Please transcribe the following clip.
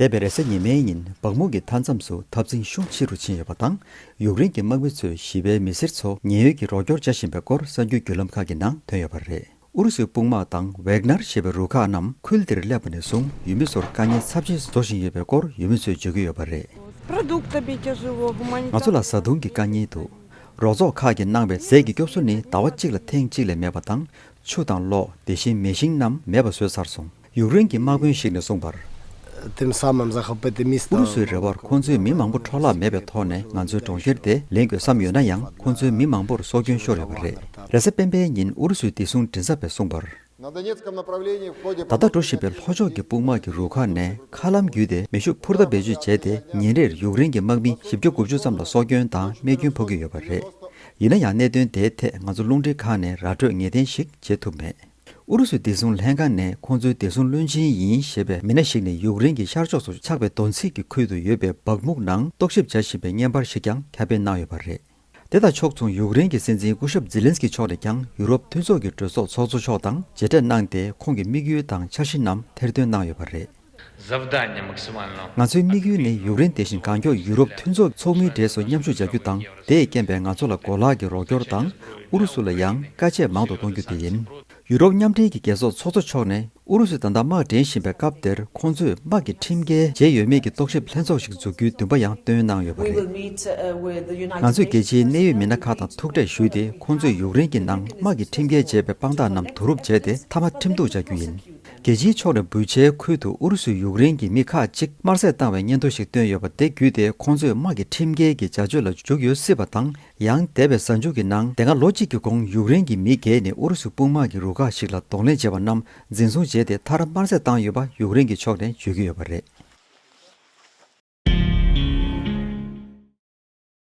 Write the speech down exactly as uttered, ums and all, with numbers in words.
འདས་པའི་རེས་གཟའ་ཉི་མའི་ཉིན་སྦག་མུག་གི་མཐའ་མཚམས་སུ་འཐབ་འཛིང་ཤུགས་ཆེ་རུ་ཕྱིན་ཡོད་པ་དང་། ཡུཀ་རེན་གྱི་དམག་མི་ཚོས་ཞི་བའི་མི་སེར་ཚོ་ཉེན་གཡོལ་གྱི་རོགས་སྐྱོར་བྱ་བཞིན་པའི་སྐོར་གསར་འགྱུར་བརྒྱུད་ལམ་ཁག་གི་ནང་ཐོན་ཡོད་པ་རེད། ཨུ་རུ་སུའི་དཔུང་དམག་དང་ཝེག་ནར་ཞེས་པའི་རུ་ཁག་རྣམས་ཁུལ་དེར་སླེབས་པ་ནས་བཟུང་ཡུལ་མི་ཚོར་དཀའ་ངལ་ཚབས་ཆེ་བཟོ་བཞིན་ཡོད་པའི་སྐོར་ཡུལ་མི་ཚོས་བརྗོད་ཀྱི་ཡོད་པ་རེད། Продуктами тяжело, ང་ཚོ་ལ་བཟའ་བཏུང་གི་དཀའ་ངལ་འདུག་རོགས་ཚོགས་ཁག་གིས་གནང་བའི་ཟས་ཀྱི་སྐྱོབ་གསོ་ནི་ཟླ་བ་གཅིག་ལ་ཐེངས་གཅིག་ལས་མེད་པ་དང་། ཆུ་དང་གློག་དེ་བཞིན་མེ་ཤིང་རྣམས་མེད་པ་བཟོས་ཚར་སོང་། ཡུཀ་རེན་གྱི་དམག་དཔོན་ཞིག་ནས་གསུངས་པར། Тим самым захопити місто. ཨུ་རུ་སུའི་རེ་བར་ཁོང་ཚོས་མི་མང་པོ་འཕྲོ་བརླག་མེད་པའི་ཐོག་ནས་ང་ཚོའི་གྲོང་ཁྱེར་དེ་ལེན་དགོས་བསམ་ཡོད་ན་ཡང་། ཁོང་ཚོའི་མི་མང་པོར་སྲོག་སྐྱོན་ཤོར་ཡོད་པ་རེད། རེས་གཟའ་སྤེན་པའི་ཉིན་ཨུ་རུ་སུའི་བདེ་སྲུང་མགྲིན་ཚབ་པས་གསུངས་པར། ད་ལྟ་འགྲོ་བཞིན་པའི་ལྷོ་ཕྱོགས་ཀྱི་དཔུང་དམག་གི་རུ་ཁག་ནས་མཁའ་ལམ་བརྒྱུད་དེ་མེ་ཤུགས་འཕུར་མདའ་བེད་སྤྱོད་བྱས་ཏེ། ཉིན་རེར་ཡུཀ་རེན་གྱི་དམག་མི་བཞི་བཅུ་དགུ་བཅུ་ཙམ་ལ་སྲོག་སྐྱོན་དང་རྨས་སྐྱོན་ཕོག་གི་ཡོད་པ་རེད། ཡིན་ན་ཡང་གནད་དོན་དེའི་ཐད་ང་ཚོ་རླུང་འཕྲིན་ཁང་ནས་ར་སྤྲོད་ངེས་གཏན་ཞིག་བྱེད་ཐུབ་མེད། ཨུ་རུ་སུའི་བདེ་སྲུང་ལྷན་ཁང་ནས་ཁོང་ཚོའི་བདེ་སྲུང་བློན་ཆེན་ཡིན་ཞེས་པའི་མི་སྣ་ཞིག་ནས་ཡུཀ་རེན་གྱི་ཤར་ཕྱོགས་སུ་ཆགས་པའི་རྡོ་རྩིག་གི་ཁུལ་དུ་ཡོད་པའི་སྦག་མུག་ནང་རྟོག་ཞིབ་བྱ་བཞིན་པའི་བརྙན་པར་ཞིག་ཀྱང་ཁྱབ་སྤེལ་གནང་ཡོད་པ་རེད། དེ་དང་ཕྱོགས་མཚུངས་ཡུཀ་རེན་གྱི་སྲིད་འཛིན་སྐུ་ཞབས་ཛི་ལན་སི་ཀི་མཆོག་ནས་ཀྱང་ཡུ་རོབ་མཐུན་ཚོགས་ཀྱི་གྲོས་ཚོགས་ཚོགས་གཙོ་མཆོག་དང་མཇལ་འཕྲད་གནང་སྟེ། ཁོང་གི་དམིགས་ཡུལ་དང་འཆར་གཞི་རྣམས་ཐེར་འདོན་གནང་ཡོད་པ་རེད། Завдання максимально. ང་ཚོའི་དམིགས་ཡུལ་ནི་ཡུཀ་རེན་དེ་བཞིན་གང་མགྱོགས་ཡུ་རོབ་མཐུན་ཚོགས་ཚོགས་མིའི་གྲས་སུ་མཉམ་ཞུགས་བྱ་རྒྱུ་དང་། དེས་རྐྱེན་པས་ང་ཚོ་ལ་གོ་ལག་གི་རོགས་སྐྱོར་དང་། ཨུ་རུ་སུ་ལ་ཡང་དཀའ་སྤྱད་མང་དུ་གཏོང་རྒྱུ་དེ་ཡིན། ཡུ་རོབ་མཉམ་འབྲེལ་གྱི་རྒྱལ་ཚོགས་ཚོགས་གཙོ་མཆོག་ནས། ཨུ་རུ་སུས་ད་ལྟ་དམག་འདྲེན་བཞིན་པའི་སྐབས་དེར་ཁོང་ཚོས་དམག་གི་ཁྲིམས་འགལ་བྱས་ཡོད་མེད་ཀྱི་རྟོག་ཞིབ་ལྷན་ཚོགས་ཤིག་འཛུགས་རྒྱུའི་འདུན་པ་ཡང་བཏོན་གནང་ཡོད་པ་རེད། ང་ཚོས་རྒྱལ་སྤྱིའི་གནད་ཡོད་མི་སྣ་ཁག་དང་ཐུག་འཕྲད་ཞུས་ཏེ། ཁོང་ཚོས་ཡུཀ་རེན་གྱི་ནང་དམག་གི་ཁྲིམས་འགལ་བྱས་པའི་དཔང་རྟགས་རྣམས་བསྡུ་རུབ་བྱས་ཏེ། མཐའ་མ་ཁྲིམས་གཏུག་བྱ་རྒྱུ་ཡིན། རྒྱལ་སྤྱིའི་ཕྱོགས་ནས་བུ་ཆའི་ཁུལ་དུ་ཨུ་རུ་སུས་ཡུཀ་རེན་གྱི་མི་ཁག་ཅིག་དམར་གསོད་བཏང་བའི་སྙན་ཐོ་ཞིག་བཏོན་ཡོད་པ་དེ་བརྒྱུད་དེ། ཁོང་ཚོས་དམག་གི་ཁྲིམས་འགལ་གྱི་བྱ་སྤྱོད་ལ་འཇུག་ཡོད་སྲིད་པ་དང་། ཡང་འདས་པའི་གཟའ་མཇུག་གི་ནང་དེ་སྔ་ལོ་གཅིག་གི་གོང་ཡུཀ་རེན་གྱི་མི་བརྒྱད་ནི་ཨུ་རུ་སུའི་དཔུང་དམག་གི་རུ་ཁག་ཞིག་ལ་གདོང་ལེན་བྱས་པ་རྣམས་འཛིན་བཟུང་བྱས་ཏེ། མཐར་དམར་གསོད་བཏང་ཡོད་པ་ཡུཀ་རེན་གྱི་ཕྱོགས་ནས་བརྗོད་ཀྱི་ཡོད་པ་རེད།